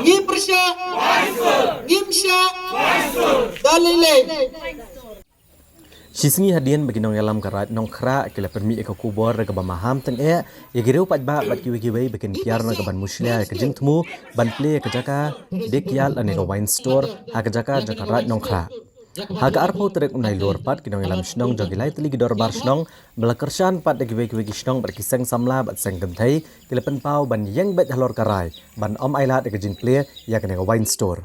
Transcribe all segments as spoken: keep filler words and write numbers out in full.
Ngi pyrshah. Ngim shah. Da lei lei. Shisngi hadien ba ki nongïalam ka Raid Nongkhrah ki la pynmih ïa ka khubor da kaba maham tyngeh ïa ki riew paidbah bad kiwei kiwei ba kin kiar na ka ban mushlia ïa ka jingthmu ban plie ïa ka jaka dei kiar lane ka wine store ha ka jaka jong ka Raid Nongkhrah. Ha ka arphew tarik u Nailur pat ki nongïalam shnong jong ki lai tylli ki dorbar shnong ba la kyrshan pat da kiwei kiwei ki shnong bad ki seng samla bad seng kynthei ki la pynpaw ban ïeng beit halor ka rai ban ym ailad ïa ka jingplie ïa kane ka wine store.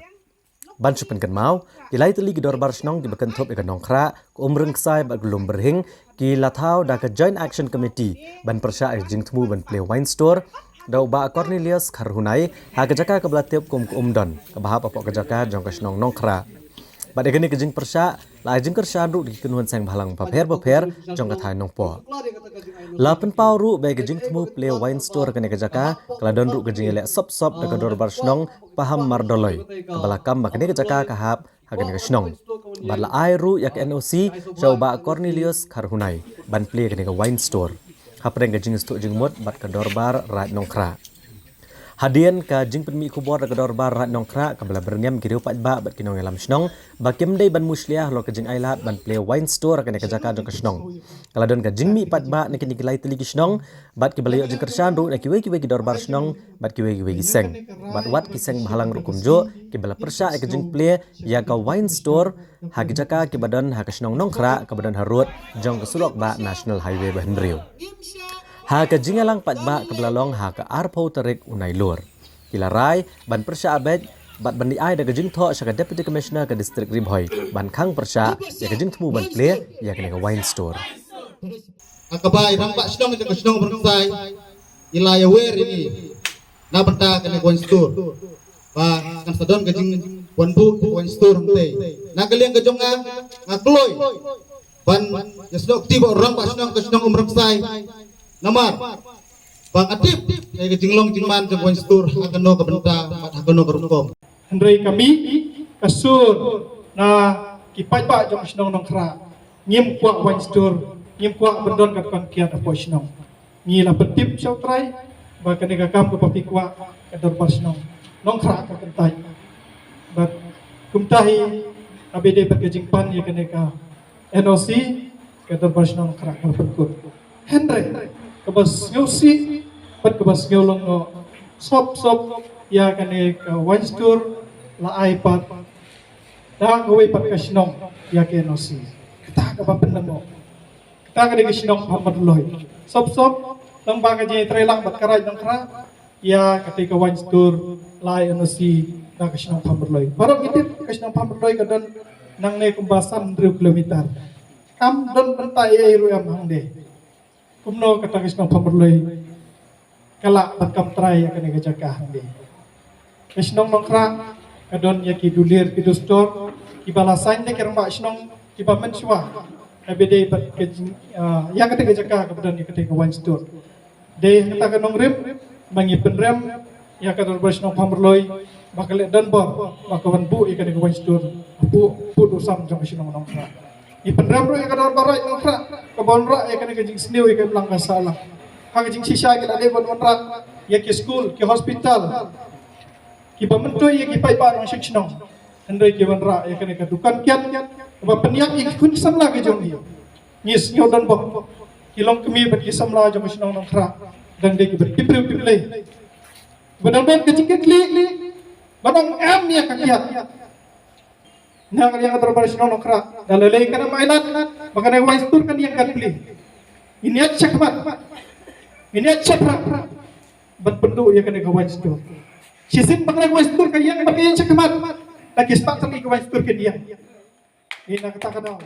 Ban shu pynkynmaw, ki lai tylli ki dorbar shnong kiba kynthup ïa ka Nongkhrah, ka Umryngjah bad ka Lumbyrhing ki la thaw da ka Joint Action Committee ban pyrshah ïa ka jingthmu ban plie wine store da u Bah Cornelius Kharhunai ha ka jaka kaba la tip kum ka Umdon kaba hap hapoh ka jaka jong ka shnong Nongkhrah. Bad ïa kane ka jingpyrshah la ai jingkyrshan ruh da ki kynhun seng bhalang bapher bapher jong ka thaiñ Nongpoh. La pynpaw ruh ba ïa ka jingthmu plie wine store ha kane ka jaka ka la don ruh ka jingïaleh sop sop da ka dorbar shnong Paham Mardoloi kaba la kam ba kane ka jaka ka hap ha kane ka shnong. Bad la ai ruh ïa ka N O C sha u Bah Cornelius Kharhunai ban plie kane ka wine store hapdeng ka jingsngewthuh jingmut bad ka dorbar Raid Nongkhrah. Hadien ka jingpynmih khubor da ka dorbar Raid Nongkhrah kaba la byrngem ki riew paidbah bad ki nongïalam shnong ba kim dei ban mushlia halor ka jingailad ban plie wine store ha kane ka jaka jong ka shnong. Ka la don ka jingmih paidbah na kine ki lai tylli ki shnong bad kiba la ïoh jingkyrshan ruh na kiwei kiwei ki dorbar shnong bad kiwei kiwei ki seng bad wat ki seng bhalang ruh kumjuh kiba la pyrshah ïa ka jingplie ïa ka wine store ha ki jaka kiba don ha ka shnong Nongkhrah kaba don harud jong ka surok bah National Highway ba hynriew. Ha ka jingïalang paidbah kaba la long ha ka arphew tarik u Nailur, ki la rai ban pyrshah beit bad ban ïa ai da ka jingthoh sha ka Deputy Commissioner ka District Ri Bhoi ban khang pyrshah ïa ka jingthmu ban plie ïa kane ka wine store. Ha kaba i rangbah shnong jong ka shnong Umryngjah i la ïawer ïa ngi na bynta kane ka wine store. Ba ngan sa don ka jingwan buh ka wine store hangtei. Na ka liang ka jong nga, nga kloi ban ïasnoh kti bad u rangbah shnong ka shnong Umryngjah. Namar ba nga tip ïa ka jinglong jingman jong ka wine store ha kano ka bynta bad ha kano ka rukom. Hynrei ka mih ka sur na ki paidbah jong ka shnong Nongkhrah, ngim kwah wine store, ngim kwah ban don ka dukan kiad hapoh shnong. Ngi la pyntip sha U Trai ba kane ka kam kaba phi kwah ka dorbar shnong Nongkhrah ka kyntait. Bad kumta hi, ha ba ïadei bad ka jingpan ïa kane ka N O C, ka dorbar shnong Nongkhrah ka la pynkut. Hynrei kaba sngewsih bad kaba sngewlyngngoh, sop sop ïa kane ka wine store la ai pat da kawei pat ka shnong ïa ka N O C. Kata kaba pynlyngngoh. Kata ka dei ka shnong Pamdloi. Sop sop, lyngba ka jingïatreilang bad ka Raid Nongkhrah, ïa kata ka wine store la ai N O C da ka shnong Pamdloi. Baroh ngi tip ka shnong Pamdloi ka don nangne kumba san hynriew kilometer. Kam don bynta ei ei ruh em hangne. Kumno kata ka shnong Pamdloi ka lah ban kam trai ïa kane ka jaka hangne. Ka shnong Nongkhrah ka don ïa ki dulir ki dustur kiba la saiñ da ki rangbah shnong kiba mynshuwa. Ha ba ïadei bad ka jing, ah, ïa kata ka jaka kaba don ïa kata ka wine store. Dei kata ka nongrim ba ngi pynrem ïa ka dorbar shnong Pamdloi ba ka leh donbor ba ka wan buh ïa kane ka wine store hapoh pud u sam jong ka shnong Nongkhrah. Ngi pynrem ruh ïa ka dorbar Raid Nongkhrah kaba wanrah ïa kane ka jingsniew ïa ka imlang ka sahlang. Ha ka jingshisha ki la dei ban wanrah ïa ki skul, ki hospital, kiba myntoi ïa ki paidbah nongshong shnong. Hynrei ki wanrah ïa kane ka dukan kiad kaba pynïap ïa ki khun samla ki jong ngi. Ngi sngew donbok, ki longkmie bad ki samla jong ka shnong Nongkhrah dang dei kiba tipriew tiplei. Ba dang don ka jingkitkhlieh ba dang em ïa ka kiad. Na ka liang ka dorbar shnong Nongkhrah da lei lei kan ym ailad ba kane ka wine store kan ïeng kan plie. Ngin ïaid shakhmat, ngin ïaid shaphang ban pynduh ïa kane ka wine store. Shisien ba kane ka wine store ka ïeng ba ka ïeng shakhmat, da ki spah tylli ka wine store kan ïeng. Ïa na kata ka daw